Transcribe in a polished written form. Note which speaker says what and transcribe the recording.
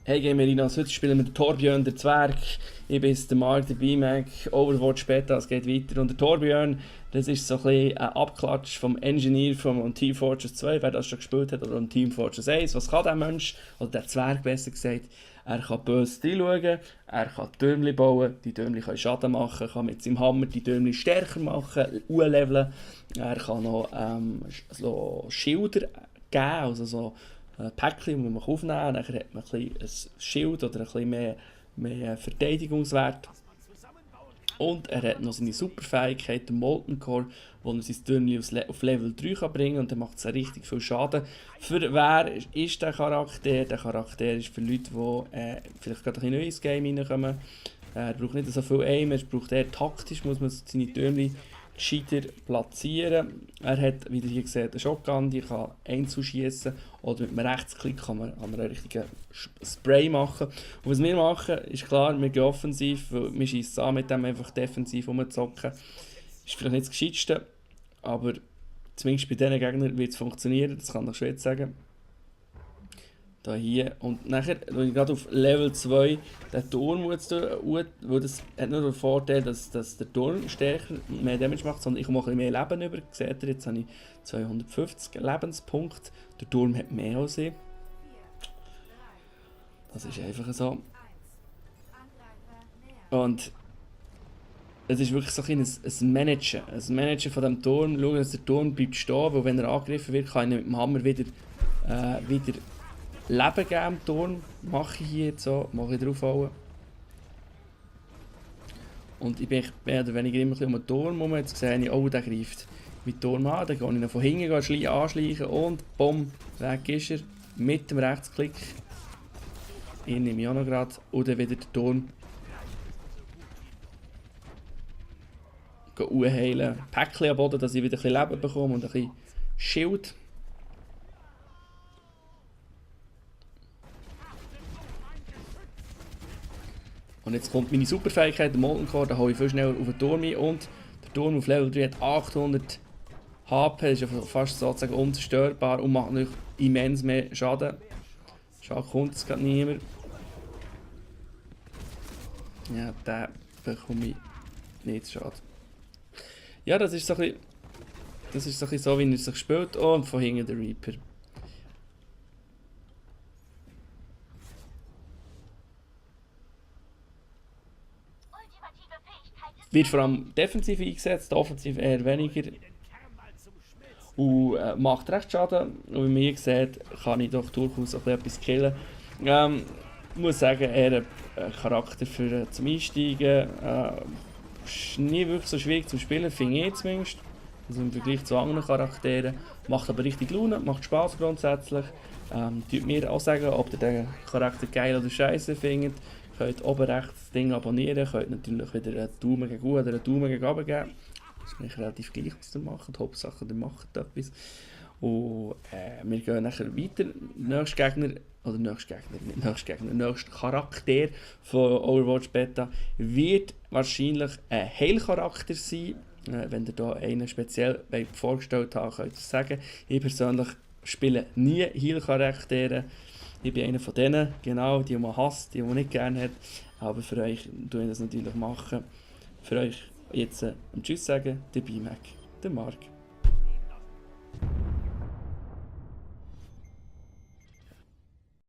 Speaker 1: Hey Gamerinos, heute spielen wir den Torbjörn, der Zwerg. Ich bin der Mark, der BMAC, Overwatch Beta, es geht weiter. Und der Torbjörn, das ist so ein bisschen ein Abklatsch vom Engineer von Team Fortress 2, wer das schon gespielt hat, oder von Team Fortress 1. Was kann der Mensch, oder der Zwerg besser gesagt? Er kann böse reinschauen, er kann Türmchen bauen, die Türmchen können Schaden machen, kann mit seinem Hammer die Türmchen stärker machen, leveln. Er kann noch so Schilder geben, also so Päckchen, die man aufnehmen kann. Dann hat man ein Schild oder ein bisschen mehr Verteidigungswert. Und er hat noch seine Superfähigkeit, den Molten Core, wo er sein Türmchen auf Level 3 kann bringen kann. Und dann macht es richtig viel Schaden. Für wer ist der Charakter? Der Charakter ist für Leute, die vielleicht gerade ein bisschen neu ins Game reinkommen. Er braucht nicht so viel Aim, er braucht eher taktisch, muss man seine Türmchen gescheiter platzieren. Er hat, wie ihr hier seht, eine Shotgun, die kann einzeln schießen oder mit einem Rechtsklick kann man einen richtigen Spray machen. Und was wir machen, ist klar, wir gehen offensiv, weil wir schießen an mit dem einfach defensiv rumzocken. Ist vielleicht nicht das Gescheitste, aber zumindest bei diesen Gegnern wird es funktionieren, das kann ich schon jetzt sagen. Da hier. Und nachher, wenn ich gerade auf Level 2 den Turm jetzt tue, weil das hat nicht nur den Vorteil, dass der Turm stärker mehr Damage macht, sondern ich komme auch ein bisschen mehr Leben über. Seht ihr, jetzt habe ich 250 Lebenspunkte. Der Turm hat mehr als ich. Das ist einfach so. Und es ist wirklich so ein Managen. Ein Managen von diesem Turm. Schauen, dass der Turm bleibt stehen, weil wenn er angegriffen wird, kann ich mit dem Hammer wieder Leben geben am Turm, mache ich hier jetzt so, mache ich drauf hauen. Und ich bin mehr oder weniger immer um den Turm rum. Jetzt sehe ich, oh, der greift mit Turm an. Dann gehe ich noch von hinten anschleichen und bumm, weg ist er. Mit dem Rechtsklick. Ihn nehme ich auch noch gerade. Und dann wieder den Turm heilen. Päckchen am Boden, dass ich wieder ein bisschen Leben bekomme und ein bisschen Schild. Und jetzt kommt meine Superfähigkeit, der Molten Core, da haue ich viel schneller auf den Turm ein und der Turm auf Level 3 hat 800 HP, das ist ja fast sozusagen unzerstörbar und macht natürlich immens mehr Schaden. Schade kommt es gerade niemand. Ja, den bekomme ich nicht zu Schaden. Ja, das ist so ein bisschen so, wie er sich spielt. Oh, und von hinten der Reaper. Wird vor allem defensiv eingesetzt, offensiv eher weniger. Und macht recht Schaden. Und wie man hier sieht, kann ich doch durchaus auch etwas killen. Ich muss sagen, eher ein Charakter für, zum Einsteigen. Ist nie wirklich so schwierig zu spielen, finde ich zumindest. Also im Vergleich zu anderen Charakteren. Macht aber richtig Laune, macht Spaß grundsätzlich. Tut mir auch sagen, ob ihr den Charakter geil oder scheiße findet. Könnt oben rechts das Ding abonnieren, könnt natürlich wieder einen Daumen gegen oder einen Daumen gegen runter geben. Das ist mir relativ gleich, was ihr macht. Hauptsache, ihr macht etwas. Und wir gehen nachher weiter. Nächster Gegner, oder nächster Charakter von Overwatch Beta wird wahrscheinlich ein Heilcharakter sein. Wenn ihr hier einen speziell vorgestellt habt, könnt ihr es sagen. Ich persönlich spiele nie Heal-Charaktere. Ich bin einer von denen, genau, die man hasst, die man nicht gerne hat. Aber für euch tue ich das natürlich machen. Für euch jetzt Tschüss sagen, der BMAC, der Mark.